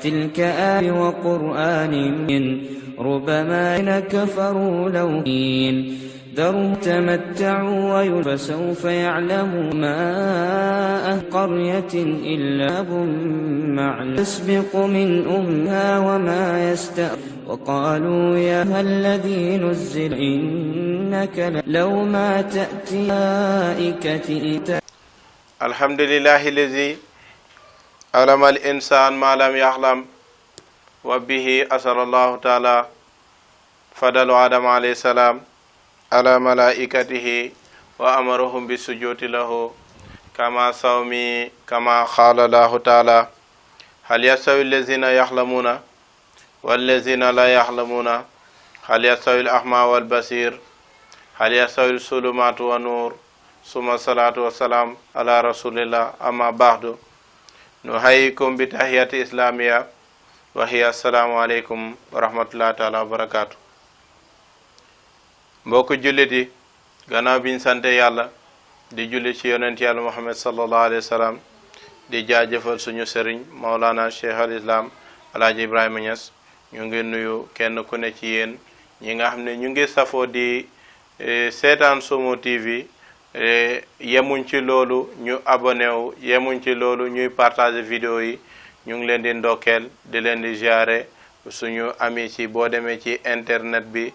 تلك آيات وقرآن ربما كفروا لو ذروا تمتعوا فسوف يعلموا ما قرية إلا معلم تسبق من أمها وما يستأخر وقالوا يا الذي نزل إنك لو ما تأتي ملائكة الحمد لله الذي علم الإنسان ما لم يعلم وبه أسر الله تعالى فضل آدم عليه السلام على ملائكته وأمرهم بالسجود له كما صومي كما قال الله تعالى هل يستوي الذين يعلمون والذين لا يعلمون هل يستوي الأعمى والبصير هل يستوي الظلمات والنور ثم الصلاة والسلام على رسول الله أما بعد نحييكم بتحية إسلامية وهي السلام عليكم ورحمة الله تعالى وبركاته mbokk jullit yi gannaaw biñ sante yàlla di julli ci yonent yàlla Muhammad sallallahu alayhi wa sallam di jaajëfal suñu sëriñ Maulana Cheikh al Islam Alaaji Ibrahima Niass ñu ngi nuyu kenn ku ne ci yéen ñi nga xam ne ñu ngi safoo di seetaan Sumo TV yemuñ ci loolu ñu abonné wu yemuñ ci loolu ñuy partager vidéo yi ñu ngi leen di ndokkeel di leen di ziare suñu ami ci boo demee ci internet bi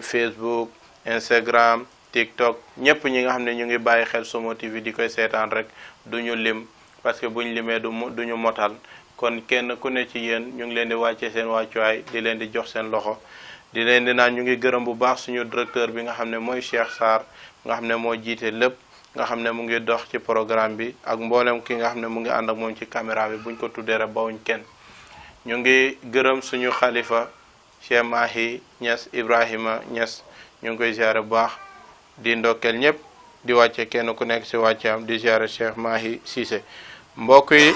Facebook Instagram TikTok ñëpp ñi nga xam ne ñu ngi bàyyi xel Sumo TV di koy seetaan rek duñu lim parce que buñ limee duñu motal kon kenn ku ne ci yéen ñu ngi leen di wàcce seen wàccuwaay di leen di jox seen loxo di leen di naan ñu ngi gërëm bu baax suñu directeur bi nga xam ne mooy Cheikh Sarr nga xam ne moo jiite lépp nga xam ne mu ngi dox ci programme bi ak mboolem ki nga xam ne mu ngi ànd ak moom ci caméra bi buñ ko tuddee rek bawuñ kenn ñu ngi gërëm suñu xalifa Cheikh Mahi Niass Ibrahima Niass ñu ngi koy ziare bu baax di ndokkeel ñëpp di wàcce kenn ku nekk ci wàcceam di ziare Cheikh Mahi Cissé mbokk yi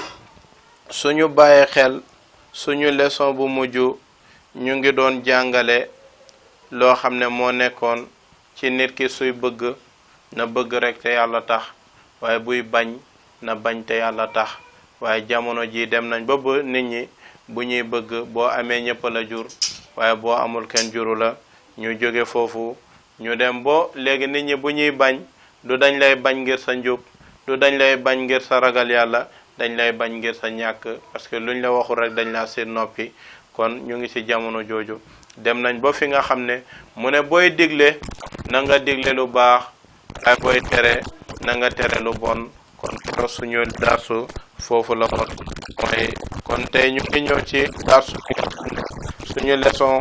suñu bàyyee xel suñu leçon bu mujj ñu ngi doon jàngale loo xam ne moo nekkoon ci nit ki suy bëgg na bëgg rek te yàlla tax waaye buy bañ na bañ te yàlla tax waaye jamono ji dem nañ ba nit ñi bu ñuy bëgg boo amee ñëpp la jur waaye boo amul kenn juru la ñu jóge foofu ñu dem bo léegi nit ñi bu ñuy bañ du dañ lay bañ ngir sa njub du dañ lay bañ ngir sa ragal yàlla dañ lay bañ ngir sa ñàkk parce que luñ la waxul rek dañ la seen noppi kon ñu ngi ci jamono jooju dem nañ ba fi nga xam ne mu ne booy digle na nga digle lu baax waaye booy tere na nga tere lu bon kon keroog suñu darsu foofu la woon mooy kon tey ñu ngi ñëw ci darsu fi nga xam ne suñu leçon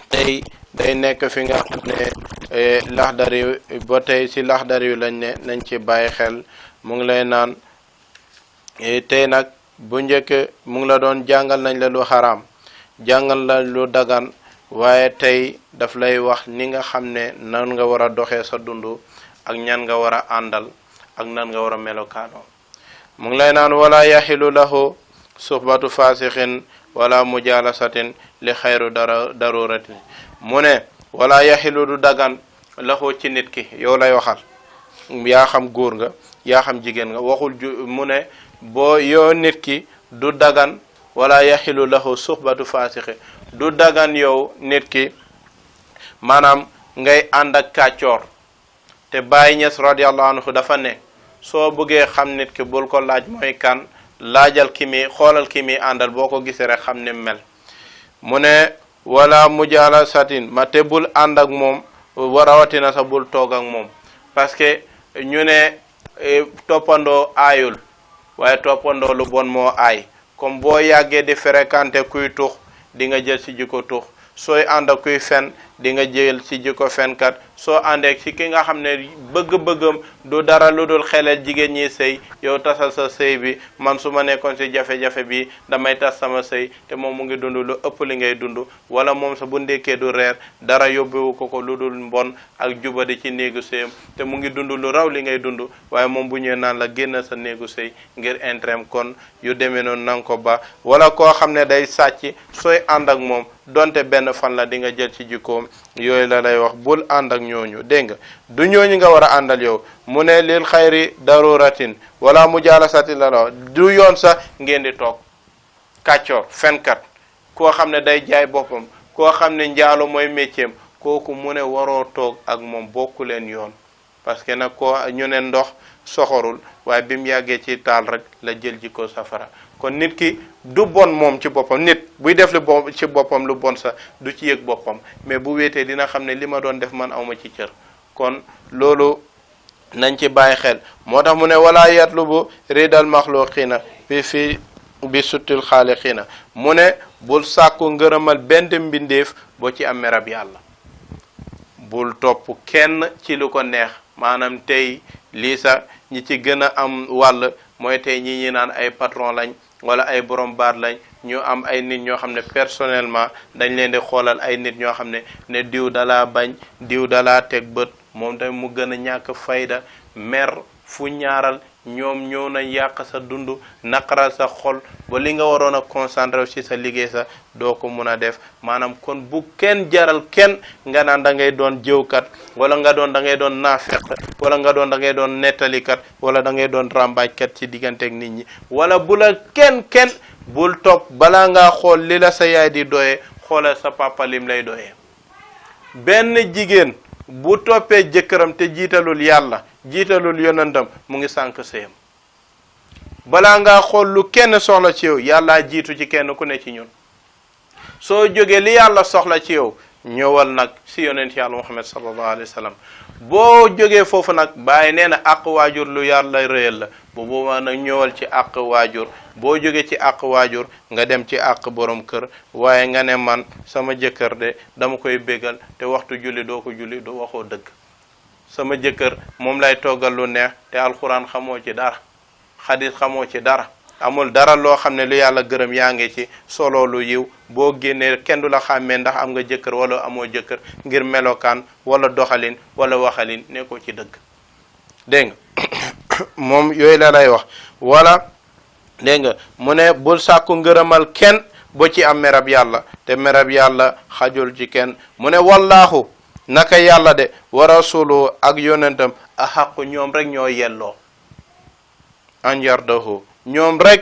tey day nekk fi nga xam ne Laxdari ba tey ci Laxdari yu lañ ne nañ ci bàyyi xel mu ngi lay naan tey nag bu njëkk mu ngi la doon jàngal nañ la lu xaraam jàngal la lu dagan waaye tey daf lay wax ni nga xam ne nan nga war a doxee sa dund ak ñan nga war a àndal ak nan nga war a melokaanoo mu ngi lay naan wala yaxilu lahu suhbatu fasixin wala mujalasatin li xayru daruratin mu ne wala yaxilu du dagan lahu ci nit ki yow lay waxal yaa xam góor nga yaa xam jigéen nga waxul mu ne boo yoo nit ki du dagan wala yaxilu lahu suhbatu fasixi du dagan yow nit ki maanaam ngay ànd ak kàccoor te Baay Ñas radiyallahu anhu dafa ne soo bëggee xam nit ki bul ko laaj mooy kan laajal ki mi xoolal ki mi àndal boo ko gisee rek xam ne mel mu ne wala mujalasatin ma te bul ànd ak moom rawatina sa bul toog ak moom parce que ñu ne toppandoo aayul waaye toppandoo lu bon moo aay comme boo yàggee di fréquenter kuy tux di nga jël ci jikko tux sooy ànd ak kuy fen di nga jël ci jikko fenkat soo àndeek ci ki nga xam ne bëgg-bëggam du dara lu dul xelal jigéen ñi sëy yow tasal sa sëy bi man su ma nekkoon ci jafe-jafe bi damay tas sama sëy te moom mu ngi dund lu ëpp li ngay dund wala moom sa bu ndekkee du reer dara yóbbewu ko lu dul mbon ak jubadi ci néegu sëyam te mu ngi dund lu raw li ngay dund waaye moom bu ñëwee naan la génn sa néegu sëy ngir intérêt kon yu demee noonu nanga ko ba wala koo xam ne day sàcc sooy ànd ak moom donte benn fan la di nga jël ci jikkoom yooyu la lay wax bul ànd ak ñooñu dégg nga du ñooñu nga war a àndal yow mu ne lil xayri daruratin wala mujalasatin la du yoon sax ngeen di toog kàccoor fenkat koo xam ne day jaay boppam koo xam ne njaalo mooy métier am kooku mu ne waroo toog ak moom bokku leen yoon parce que nag koo ñu ne ndox soxorul waaye bi mu yàggee ci taal rek la jël ji ko safara kon nit ki du bon moom ci boppam nit buy def lu bon ci boppam lu bon sax du ci yëg boppam mais bu wéetee dina xam ne li ma doon def man awma ci cër kon loolu nañ ci bàyyi xel moo tax mu ne wala yatlubu ridal maxluqina bi suttil xaaliqina mu ne bul sàkku ngërëmal benn mbindeef boo ci am merab yàlla bul topp kenn ci lu ko neex maanaam tey lii sax ñi ci gën a am wàll mooy tey ñi naan ay patron lañ wala ay borom baat lañ ñu am ay nit ñoo xam ne personnellement dañ leen di xoolal ay nit ñoo xam ne diw dalaa bañ diw dalaa teg bët moom tamit mu gën a ñàkk fayda mer fu ñaaral ñoom ñëw nañ yàq sa dund naqaral sa xol ba li nga waroon a concentré ci sa liggéey sa doo ko mun a def maanaam kon bu kenn jaral kenn nga naan da ngay doon jëwkat wala nga doon da ngay doon naafeq wala nga doon da ngay doon nettalikat wala da ngay doon rambaajkat ci digganteeg nit ñi wala bu la kenn bul topp balaa ngaa xool li la sa yaay di doyee xoolal sa papa lim lay doyee benn jigéen bu toppee jëkkëram te jiitalul yàlla jiitalul yonentam mu ngi sànk sëyam balaa ngaa xool lu kenn soxla ci yow yàlla jiitu ci kenn ku ne ci ñun soo jógee li yàlla soxla ci yow ñëwal nag si yonent yàlla Muhammad sallallahu alayhi wa sallam boo jógee foofu nag bàyyi nee na àq waajur lu yàlla rëyal la bu boobaa nag ñëwal ci àq waajur boo jógee ci àq waajur nga dem ci àq borom kër waaye nga ne man sama jëkkër de dama koy bégal te waxtu julli doo ko julli doo waxoo dëgg sama jëkkër moom lay toggal lu neex te alxuraan xamoo ci dara xadis xamoo ci dara amul dara loo xam ne lu yàlla gërëm yaa ngi ci solo lu yiw boo génnee kenn du la xàmmee ndax am nga jëkkër wala amoo jëkkër ngir melokaan wala doxalin wala waxalin nekkoo ci dëgg dégg nga moom yooyu la lay wax wala dégg nga mu ne bul sàkku ngërëmal kenn ba ci am merab yàlla te merab yàlla xajul ci kenn mu ne wallaahu naka yàlla de wa rasulu ak yonentam a xaqu ñoom rek ñoo yelloo an yardahu ñoom rek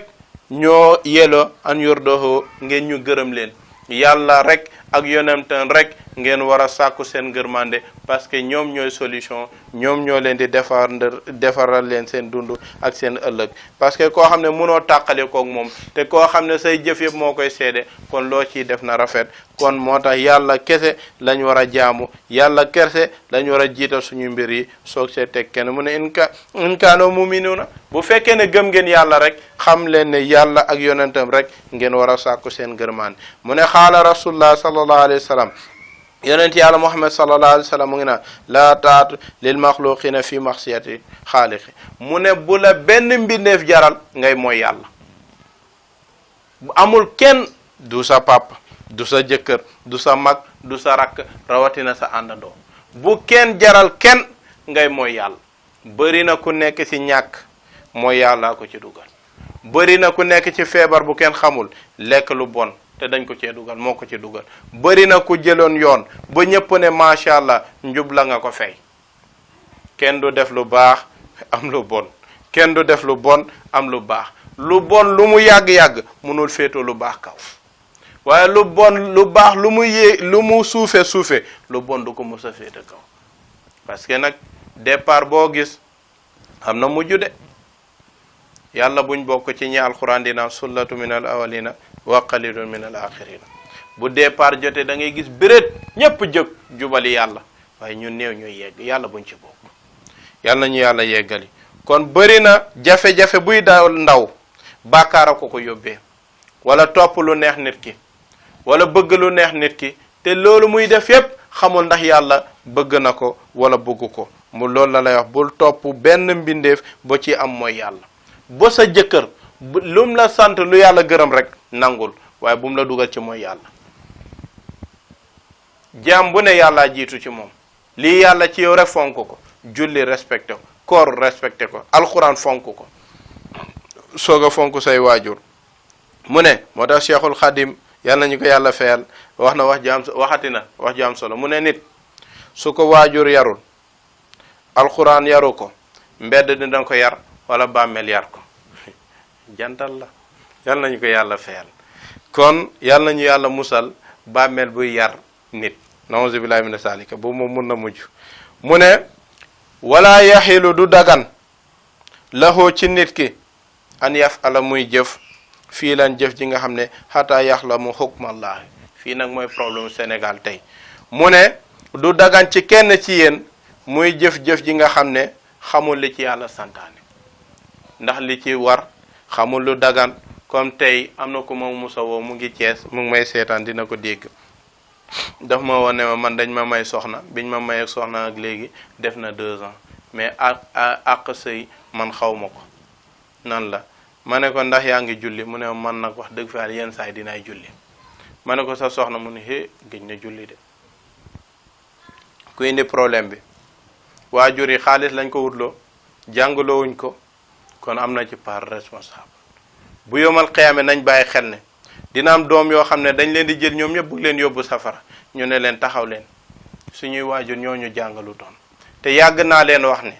ñoo yelloo an yardahu ngeen ñu gërëm leen yàlla rek ak yonentam rek ngeen war a sàkku seen ngërmande parce que ñoom ñooy solution ñoom ñoo leen di defaral leen seen dund ak seen ëllëg parce que koo xam ne mënoo tàqale koog moom te koo xam ne say jëf yëpp moo koy seede kon loo ciy def na rafet kon moo tax yàlla kese lañ war a jaamu yàlla kese lañ war a jiital suñu mbir yi soog see teg kenn mu ne in kaanoo muminuuna bu fekkee ne gëm ngeen yàlla rek xam leen ne yàlla ak yonentam rek ngeen war a sàkku seen ngërmaan mu ne xaala rasulullah sallallahu alayhi wa sallam yonent yàlla Muhammad sallallahu alayhi wa sallam mu ngi naan laa taatu lil maxluqina fi maxsiyati xaaliqi mu ne bu la benn mbindeef jaral ngay mooy yàlla amul kenn du sa papa du sa jëkkër du sa mag du sa rakk rawatina sa àndandoo bu kenn jaral kenn ngay mooy yàlla bëri na ku nekk ci ñàkk mooy yàlla ko ci dugal bëri na ku nekk ci feebar bu kenn xamul lekk lu bon te dañ ko cee dugal moo ko ci dugal bëri na ku jëloon yoon ba ñëpp ne macha allah njub la nga ko fay kenn du def lu baax am lu bon kenn du def lu bon am lu baax lu bon lu mu yàgg-yàgg mënul féetoo lu baax kaw waaye lu bon lu baax lu mu suufe lu bon du ko mës a féete kaw parce que nag départ boo gis am na mujj de yàlla buñ bokk ci ñi alquran dina sullatu min al awalina wa qalilun min al axirina bu départ jotee da ngay gis béréet ñépp jóg jubali yàlla waaye ñu néew ñuy yegg yàlla buñ ci bokk yàlla nañu yàlla yeggali kon bëri na jafe-jafe buy daal ndaw bàkkaara ko yóbbee wala topp lu neex nit ki wala bëgg lu neex nit ki te loolu muy def yépp xamul ndax yàlla bëgg na ko wala bëgg ko mu loolu la lay wax bul topp benn mbindeef ba ci am mooy yàlla ba sa jëkkër lum la sant lu yàlla gërëm rek nangul waaye bu mu la dugal ci mooy yàlla jaam bu ne yàlla jiitu ci moom lii yàlla ci yow rek fonk ko julli respecté ko koor respecté ko alxuraan fonk ko soog a fonk say waajur mu ne moo tax Cheikhul Khadim yàlla nañu ko yàlla fayal wax na wax ju am solo mu ne nit su ko waajur yarul alxuraan yaru ko mbedd dina ko yar wala bàmmeel yar ko jantal la yàlla nañu ko yàlla fayal kon yàlla nañu yàlla musal bàmmeel buy yar nit nauzu billahi mina salika bu moom mun na mujj mu ne wala yaxilu du dagan laxoo ci nit ki an yafala muy jëf fii lan jëf ji nga xam ne xataa yaxlamu xukmallahi fii nag mooy problème Sénégal tey mu ne du dagan ci kenn ci yéen muy jëf-jëf ji nga xam ne xamul li ci yàlla santaane ndax li ci war xamul lu dagan comme tey am na ku ma musa woo mu ngi Cees mu ngi may seetaan dina ko dégg daf ma wone ma man dañ ma may soxna biñ ma may soxna ak léegi def na 2 ans mais àq sëy man xaw ma ko nan la ma ne ko ndax yaa ngi julli mu ne man nag wax dëgg fa yàlla yenn saa yi dinaay julli ma ne ko sa soxna mu ne gëj na julli de ku indi problème bi waajur yi xaalis lañ ko wutloo jàngaloowuñ ko kon am na ci part responsable bu yomal xiyaame nañ bàyyi xel ne dina am doom yoo xam ne dañ leen di jël ñoom ñëpp bëgg leen yóbbu safara ñu ne leen taxaw leen suñuy waajur ñoo ñu jàngalu doon te yàgg naa leen wax ne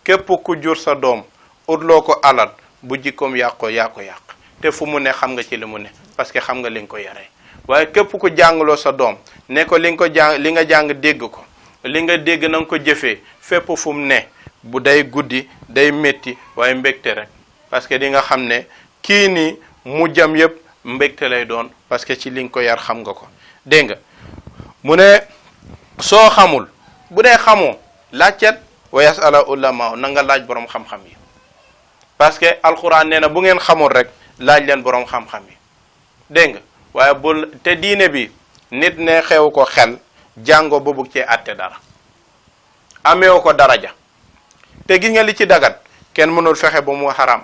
képp ku jur sa doom utloo ko alal bu jikkoom yàqoo yaa ko yàq te fu mu ne xam nga ci li mu ne parce que xam nga li nga ko yaree waaye képp ku jàngaloo sa doom ne ko li nga jàng dégg ko li nga dégg na nga ko jëfee fépp fu mu ne bu day guddi day métti waaye mbégte rek parce que di nga xam ne kii nii mu jam yëpp mbégte lay doon parce que ci li nga ko yar xam nga ko dégg nga mu ne soo xamul bu dee xamoo laajtet wa yasala ulama na nga laaj borom xam-xam yi parce que alquran nee na bu ngeen xamul rek laaj leen borom xam-xam yi dégg nga waaye bul te diine bi nit ne xew ko xel jàngo ba bugg cee àtte dara ameewu ko daraja te gis nga li ci dagan kenn mënul fexe ba mu xaram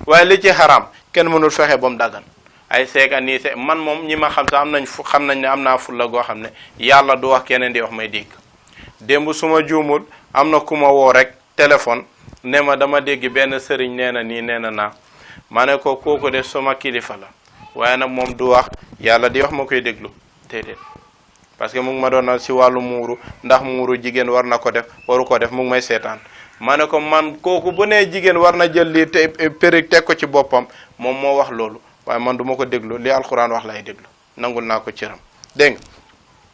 waaye li ci xaram kenn mënul fexe ba mu dagan ay seeka nii se man moom ñi ma xam sax xam nañ ne am naa fulla goo xam ne yàlla du wax keneen di wax may dégg démb su ma juumul am na ku ma woo rek téléphone ne ma dama dégg benn sëriñ nee na nii nee na naa ma ne ko kooku de sama kilifa la waaye nag moom du wax yàlla di wax ma koy déglu déedéet parce que mu ngi ma doonal si wàllu muuru ndax muuru jigéen war na ko def waru ko def mu ngi may seetaan ma ne ko man kooku bu nee jigéen war na jël lii te périg teg ko ci boppam moom moo wax loolu waaye man du ma ko déglu li alxuraan wax lay déglu nangul naa ko cëram dégg nga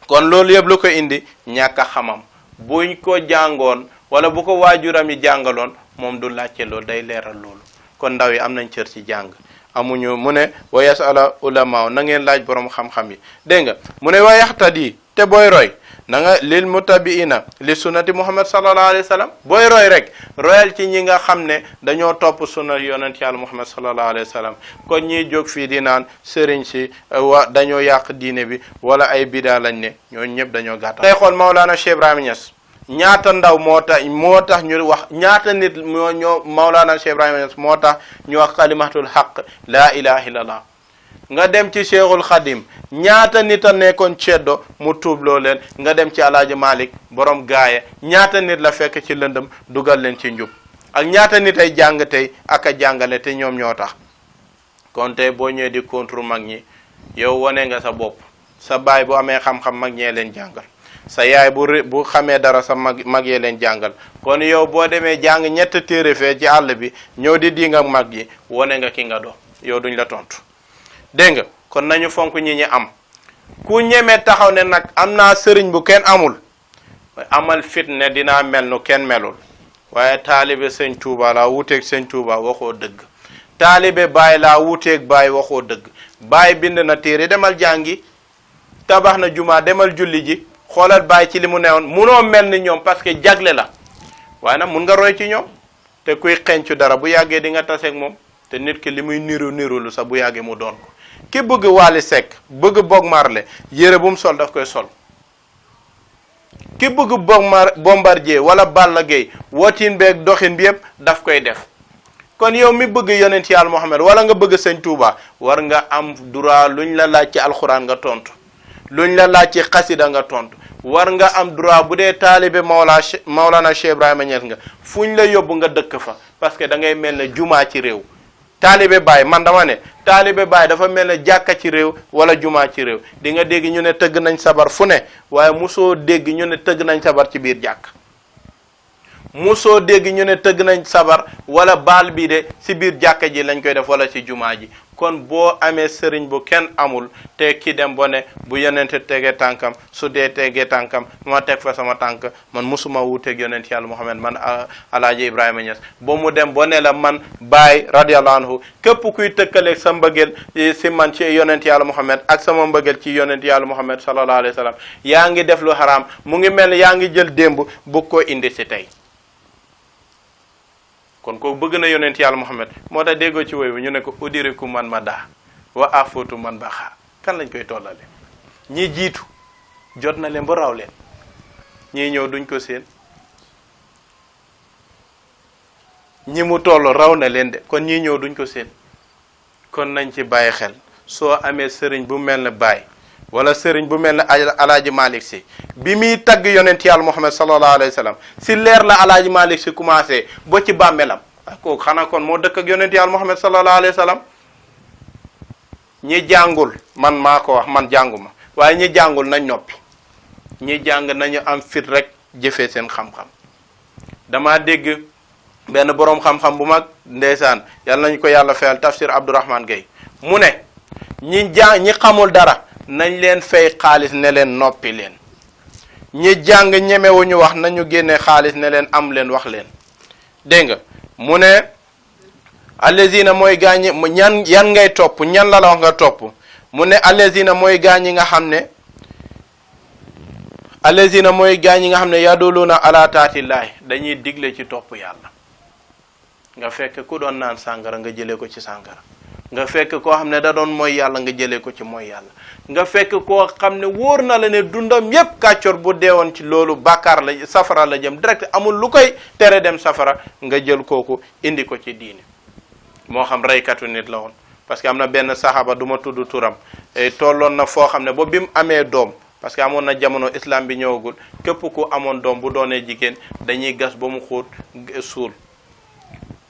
kon loolu yëpp lu ko indi ñàkk a xamam buñ ko jàngoon wala bu ko waajuram yi jàngaloon moom du laajte loolu day leeral loolu kon ndaw yi am nañ cër ci jàng amuñu mu ne wa yasala ulama na ngeen laaj borom xam-xam yi dégg nga mu ne wa yaxtadi te booy roy na nga lil mutabiina li sunnati muhammad sallallahu alayhi wa sallam booy roy rek royal ci ñi nga xam ne dañoo topp sunna yonent yàlla muhammad sallallahu alayhi wa sallam kon ñiy jóg fii di naan sëriñ si dañoo yàq diine bi wala ay bidaa lañ ne ñooñu ñëpp dañoo gàttal tey xool Maulana Cheikh Ibrahima Niass ñaata ndaw moo tax ñu wax ñaata nit ñoo Maulana Cheikh Ibrahima Niass moo tax ñu wax kalimatul haqq la ilaha illallah nga dem ci Cheikhul Khadim ñaata nit a nekkoon ceddo mu tuubloo leen nga dem ci Alaaji Malik borom gaaya ñaata nit la fekk ci lëndëm dugal leen ci njub ak ñaata nit ay jàng tey ak a jàngale te ñoom ñoo tax kon tey boo ñëwee di contre mag ñi yow wane nga sa bopp sa baay bu amee xam-xam mag ñee leen jàngal sa yaay bu xamee dara sa mag yee leen jàngal kon yow boo demee jàng ñett téere fee ci àll bi ñëw di nga mag yi wane nga ki nga doon yow duñ la tontu dégg nga kon nañu fonk ñi am ku ñemee taxaw ne nag am naa sëriñ bu kenn amul amal fit ne dinaa mel nu kenn melul waaye taalibe sëñ Tuuba laa wuuteeg sëñ Tuuba waxoo dëgg taalibe baay laa wuuteeg baay waxoo dëgg baay bind na téere demal jàngi tabax na jumaa demal julli ji xoolal baay ci li mu newoon munoo mel ni ñoom parce que jagle la waaye nag mun nga roy ci ñoom te kuy xencu dara bu yàggee di nga taseeg moom te nit ki li muy niru lu sax bu yàggee mu doon ko ki bëgg Wally Seck bëgg Bob Marley yére bu mu sol daf koy sol ki bëgg Bombardier wala Balla Gaye wootiin beeg doxin bi yëpp daf koy def kon yow mi bëgg yonent yàlla Muhammad wala nga bëgg sëñ Touba war nga am droit luñ la laaj ci alxuraan nga tontu luñ la laaj ci xasida nga tontu war nga am droit bu dee taalibe Maulana Cheikh Ibrahima Niass nga fuñ la yóbbu nga dëkk fa parce que da ngay mel ne jumaa ci réew taalibe baay man dama ne taalibe baay dafa mel ne jàkka ci réew wala jumaa ci réew di nga dégg ñu ne tëgg nañ sabar fu ne waaye musoo dégg ñu ne tëgg nañ sabar ci biir jàkk musoo dégg ñu ne tëgg nañ sabar wala baal bi de si biir jàkka ji lañ koy def wala si jumaa ji. kon boo amee sëriñ bu kenn amul te ki dem bo ne bu yonente tegee tànkam su dee tegee tànkam ma teg fa sama tànk man musuma wuuteeg yonent yàlla Muhammad man alaaji Ibrahima Niass ba mu dem bo ne la man Baay radiyallahu anhu képp kuy tëkkaleeg sa mbëggeel si man ci yonent yàlla Muhammad ak sama mbëggeel ci yonent yàlla Muhammad sallallahu alayhi wa sallam yaa ngi def lu xaraam mu ngi mel yaa ngi jël démb bu ko indi si tey. kon ko bëgg na yonent yàlla Muhammad moo tax déggoo ci woy bi ñu ne ko udiriku man ma daa wa afootu man ba xaa kan lañ koy tollale ñi jiitu jot na leen ba raw leen ñii ñëw duñ ko seen ñi mu toll raw na leen de kon ñii ñëw duñ ko seen kon nañ ci bàyyi xel soo amee sëriñ bu mel ne Baay wala sëriñ bu mel ne alaaji Malick si bi muy tagg yonent yàlla Muhammad sallallahu alayhi wa sallam si leer la alaaji Malick si commencé ba ci bàmmeelam kooku xanaa kon moo dëkk ak yonent yàlla Muhammad sallallahu alayhi wa sallam ñi jàngul man maa ko wax man jànguma waaye ñi jàngul nañ noppi ñi jàng nañu am fit rek jëfee seen xam-xam dama dégg benn boroom xam-xam bu mag ndeysaan yàlla nañu ko yàlla fayal tafsir Abdourahman Gueye mu ne ñi xamul dara nañ leen fay xaalis ne leen noppi leen ñi jàng ñemewuñu wax nañu génne xaalis ne leen am leen wax leen dégg nga mu ne allazina mooy gaañi ñan yan ngay topp ñan la wax nga topp mu ne allazina mooy gaañi nga xam ne allazina mooy gaañi nga xam ne yaduluna ala taatillahi dañuy digle ci topp yàlla nga fekk ku doon naan sàngara nga jëlee ko ci sàngara nga fekk koo xam ne da doon mooy yàlla nga jëlee ko ci mooy yàlla nga fekk koo xam ne wóor na la ne dundam yépp kàccor bu deewoon ci loolu bàkkaar la safara la jëm direct amul lu koy tere dem safara nga jël kooku indi ko ci diine moo xam reykatu nit la woon parce que am na benn saxaaba du ma tudd turam tolloon na foo xam ne ba bi mu amee doom parce que amoon na jamono islam bi ñëwagul képp ku amoon doom bu doonee jigéen dañuy gas ba mu xóot suul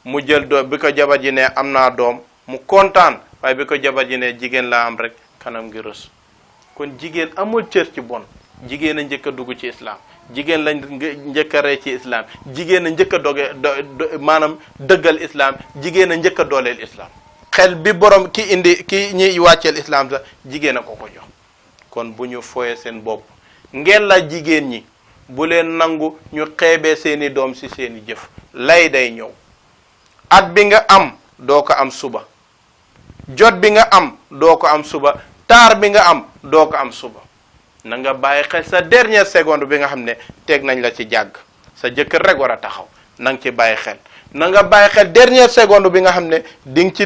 mu jël doom bi ko jabar ji ne am naa doom mu kontaan waaye bi ko jabar ji ne jigéen laa am rek kanam gi rës kon jigéen amul cër ci bon jigéen a njëkk a dugg ci islam jigéen lañ njëkk a rey ci islam jigéen a njëkk a maanaam dëggal islam jigéen a njëkk a dooleel islam xel bi borom ki indi ki ñi wàcceel islam sax jigéen a ko jox kon bu ñu foyee seen bopp ngeen la jigéen ñi bu leen nangu ñu xeebee seeni doom ci seeni jëf lay day ñëw at bi nga am doo ko am suba jot bi nga am doo ko am suba taar bi nga am doo ko am suba na nga bàyyi xel sa dernière seconde bi nga xam ne teg nañ la ci jàgg sa jëkkër rek war a taxaw na nga ci bàyyi xel na nga bàyyi xel dernière seconde bi nga xam ne di nga ci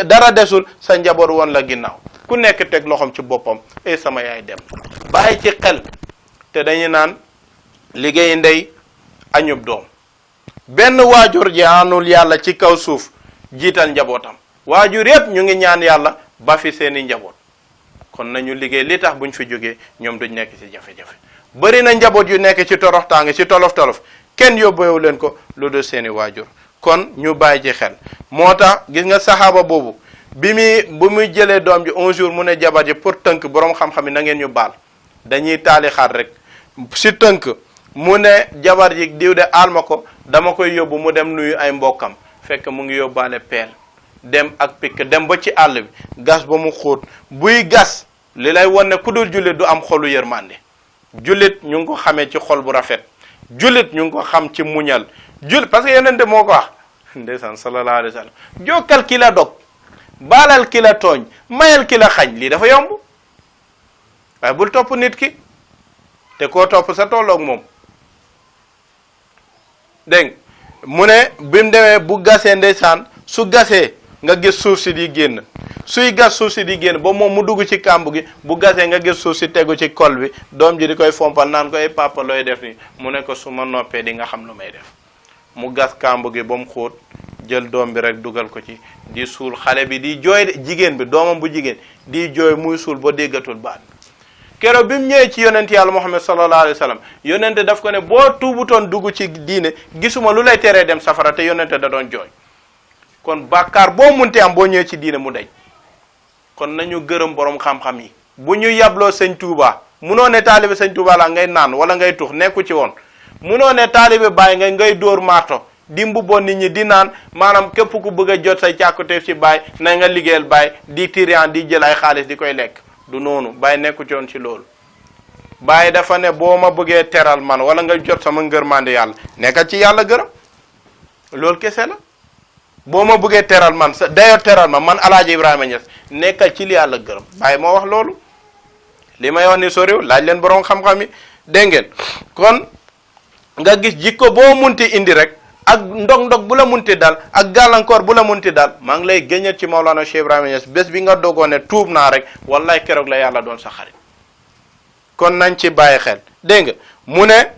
dara desul sa njaboot woon la ginnaaw ku nekk teg loxoom ci boppam sama yaay dem bàyyi ci xel te dañuy naan liggéey ndey añub doom benn waajur ñaanul yàlla ci kaw suuf jiital njabootam waajur yépp ñu ngi ñaan yàlla ba fi seeni njaboot kon nañu liggéey li tax buñ fi jógee ñoom duñ nekk ci jafe-jafe bëri na njaboot yu nekk ci toroxtaange ci tolof-tolof kenn yóbbeewu leen ko lu dul seeni waajur kon ñu bàyyi ci xel moo tax gis nga saxaaba boobu bu muy jëlee doom ji un jour mu ne jabar ji pour tënk boroom xam-xam yi na ngeen ñu baal dañuy taali xaar rek si tënk mu ne jabar ji diw de aal ma ko dama koy yóbbu mu dem nuyu ay mbokkam fekk mu ngi yóbbaale peel dem ak pikk dem ba ci àll bi gas ba mu xóot buy gas li lay won ne ku dul jullit du am xolu yërmande jullit ñu ngi ko xamee ci xol bu rafet jullit ñu ngi ko xam ci muñal parce que yonente moo ko wax ndeysaan sallallahu alayhi wa sallam jokkal ki la dog baalal ki la tooñ mayal ki la xañ lii dafa yomb waaye bul topp nit ki te koo topp sa tolloog moom dégg mu ne bi mu demee bu gasee ndeysaan su gasee nga gis suuf si di génn suy gas suuf si di génn ba moom mu dugg ci kàmb gi bu gasee nga gis suuf si tegu ci kol bi doom ji di koy fompal naan ko ay papa looy def ni mu ne ko su ma noppee di nga xam lu may def mu gas kàmb gi ba mu xóot jël doom bi rek dugal ko ci di suul xale bi di jooy de jigéen bi doomam bu jigéen di jooy muy suul ba déggatul baat keroog bi mu ñëwee ci yonent yàlla Muhammad sallallahu alayhi wa sallam yonente daf ko ne boo tuubutoon dugg ci diine gisuma lu lay teree dem safara te yonente da doon jooy kon bàkkaar boo munte am boo ñëwee ci diine mu daj kon nañu gërëm borom xam-xam yi bu ñu yabloo sëñ Touba munoo ne taalibe sëñ Touba la ngay naan wala ngay tux nekku ci woon munoo ne taalibe Baay nga ngay dóor marto di mbubboon nit ñi di naan maanaam képp ku bëgg a jot say càkkuteef ci Baay na nga liggéeyal Baay di tiriyan di jël ay xaalis di koy lekk du noonu Baay nekku coon ci loolu. Baay dafa ne boo ma bëggee teral man wala nga jot sama ngërmande yàlla nekkal ci yàlla gërëm loolu kese la. boo ma bëggee teral man sa dayo teral ma man Alaaji Ibrahima Niass nekkal ci li yàlla gërëm Baay moo wax loolu. li may wax ni soriw laaj leen borom xam-xam yi dégg ngeen kon nga gis jikko boo munti indi rek ak ndog-ndog bu la munti dal ak gàllankoor bu la munti dal maa ngi lay génneel ci Mawlana Cheikh Ibrahima Niass bés bi nga dogoo ne tuub naa rek wallahi keroog la yàlla doon sa xarit kon nañ ci bàyyi xel dégg nga mu ne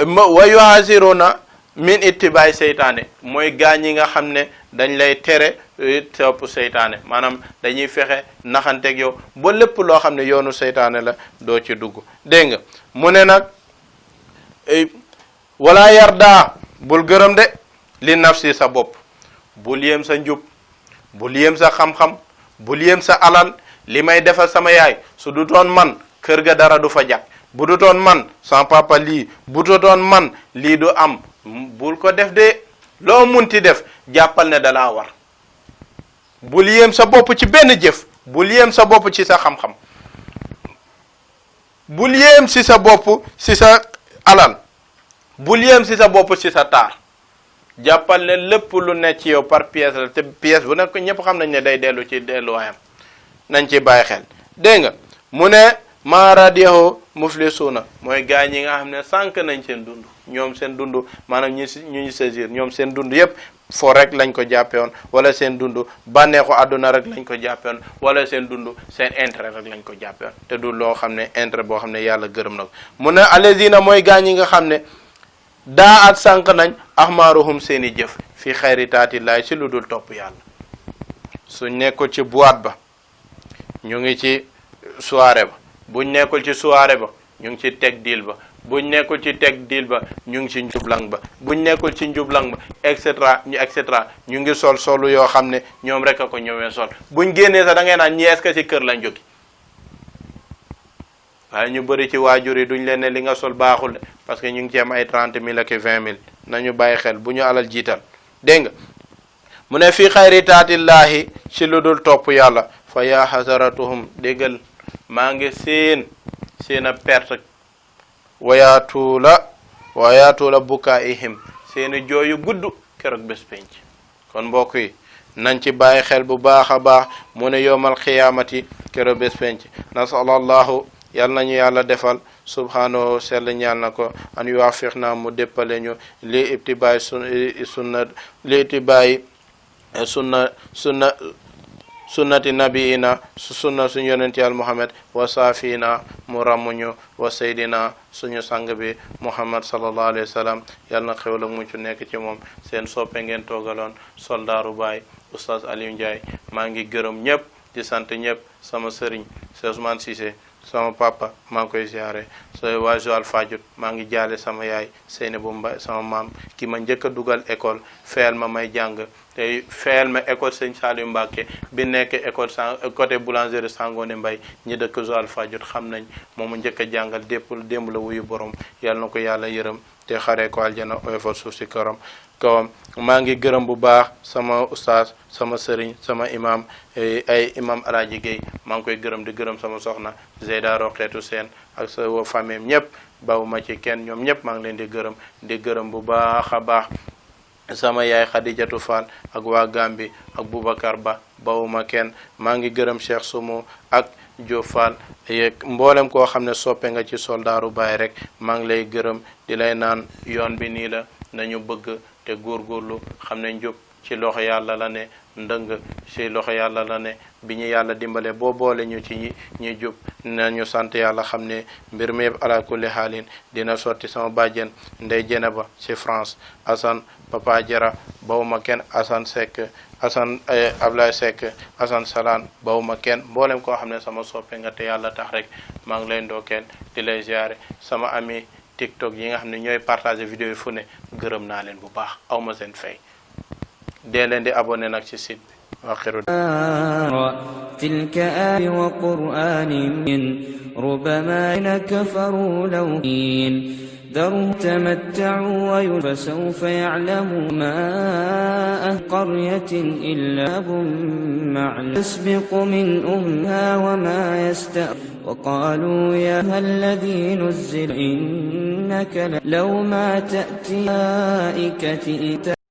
wa yuhaziruna min ittibaay seytaane mooy gaañ yi nga xam ne dañ lay tere topp seytaane maanaam dañuy fexe naxanteeg yow ba lépp loo xam ne yoonu seytaane la doo ci dugg dégg nga mu ne nag wala yarda bul gërëm de li nafsi sa bopp bul yéem sa njub bul yéem sa xam-xam bul yéem sa alal li may defal sama yaay su du toon man kër ga dara du fa jag bu du toon man sama papa lii bu du toon man lii du am bul ko def de loo munti def jàppal ne dalaa war bul yéem sa bopp ci benn jëf bul yéem sa bopp ci sa xam-xam bul yéem si sa bopp si sa alal bul yéem si sa bopp si sa taar jàppal ne lépp lu nekk ci yow par pièce la te pièce bu nekk ñëpp xam nañ ne day dellu ci delluwaayam nañ ci bàyyi xel dégg nga mu ne maaradiyahu muflisuuna mooy gaa ñi nga xam ne sànq nañ seen dund ñoom seen dund maanaam ñu saisir ñoom seen dund yépp fo rek lañ ko jàppe woon wala seen dund bànneexu àdduna rek lañ ko jàppe woon wala seen dund seen intérêt rek lañ ko jàppe woon te du loo xam ne intérêt boo xam ne yàlla gërëm na ko mu ne alladina mooy gaa ñi nga xam ne daa at sànq nañ ahmaaruhum seeni jëf fi xayritaatillaay ci lu dul topp yàlla suñ nekkul ci boîte ba ñu ngi ci soirée ba buñ nekkul ci soirée ba ñu ngi ci teg deal ba buñ nekkul ci teg deal ba ñu ngi ci njublang ba buñ nekkul ci njublang ba et cetera ñu ngi sol solu yoo xam ne ñoom rek a ko ñëwee sol buñ génnee sax da ngay naan ñi est-ce que ci kër lañ jógi waaye ñu bëri ci waajur yi duñ leen ne li nga sol baaxul de parce que ñu ngi ci am ay 30 000 ak 20 000 nañu bàyyi xel bu ñu alal jiital dégg nga mu ne fii xayri taatillaahi ci lu dul topp yàlla fa yaa hasaratuhum déggal maa ngi seen a perte wayaatuula bukaa'ihim seeni jooyu gudd keroog bés penc kon mbokk yi nañ ci bàyyi xel bu baax a baax mu ne yowmal xiyaamati keroog bés penc nasalallahu yàlla nañu yàlla defal subhanahu sell ñaan na ko an yuwaffiq naa mu déppale ñu li ibtibaay sunnati nabiina sunna suñu yonent yàlla muhammad wa saafina mu rammuñu wa saydina suñu sang bi muhammad sallallahu alayhi wa sallam yàlla na xewal ak mucc nekk ci moom seen soppe ngeen toogaloon soldaaru baay oustaz Aliou Ndiaye maa ngi gërëm ñëpp di sant ñëpp sama sëriñ Cheikh Ousmane Cissé sama papa maa ngi koy ziare so waa Joal Fadiouth maa ngi jaale sama yaay Seynabou Mbaye sama maam ki ma njëkk a dugal école feyal ma may jàng te feyal ma école Sëñ Saliou Mbacké bi nekk école côté boulangerie Sangone Mbaye ñi dëkk Joal Fadiouth xam nañ moomu njëkk a jàngal démb la wuyu borom yàlla na ko yàlla yërëm te xaree ko aljana oyofal suuf si kawam maa ngi gërëm bu baax sama ustaas sama sëriñ sama imam ay imam Alaaji Gueye maa ngi koy gërëm di gërëm sama soxna Zeyda Roxeetu Seen ak sa famille ñëpp bawuma ci kenn ñoom ñëpp maa ngi leen di gërëm bu baax a baax sama yaay Xadijatu Fall ak waa Gambi ak Boubacar Ba bawuma kenn maa ngi gërëm Cheikh Sumu ak Diop Fall mboolem koo xam ne soppe nga ci soldaaru Baay rek maa ngi lay gërëm di lay naan yoon bi nii la nañu bëgg te góorgóorlu xam ne njub ci loxo yàlla la ne ndëng ci loxo yàlla la ne bi ñu yàlla dimbale boo boole ñu ci ñi jub nañu sant yàlla xam ne mbir mi yëpp ala kulli xaalin dina sotti sama bàjjen ndey jene ba ci France Assane Papa Jara bawuma kenn Assane Seck Assane Ablaye Seck Assane Salaan bawuma kenn mboolem koo xam ne sama soppe nga te yàlla tax rek maa ngi lay ndokkeel di lay ziare sama ami TikTok yi nga xam ne ñooy partager vidéo yi fu ne gërëm naa leen bu baax awma seen fay dee leen di abonné nag ci site bi waxiru تلك آية وقرآن من ربما كفروا لو ذروا تمتعوا فسوف يعلموا ما قرية إلا معلم تسبق من أمها وما وقالوا يا الذي نزل إنك لو ما تأتي ملائكة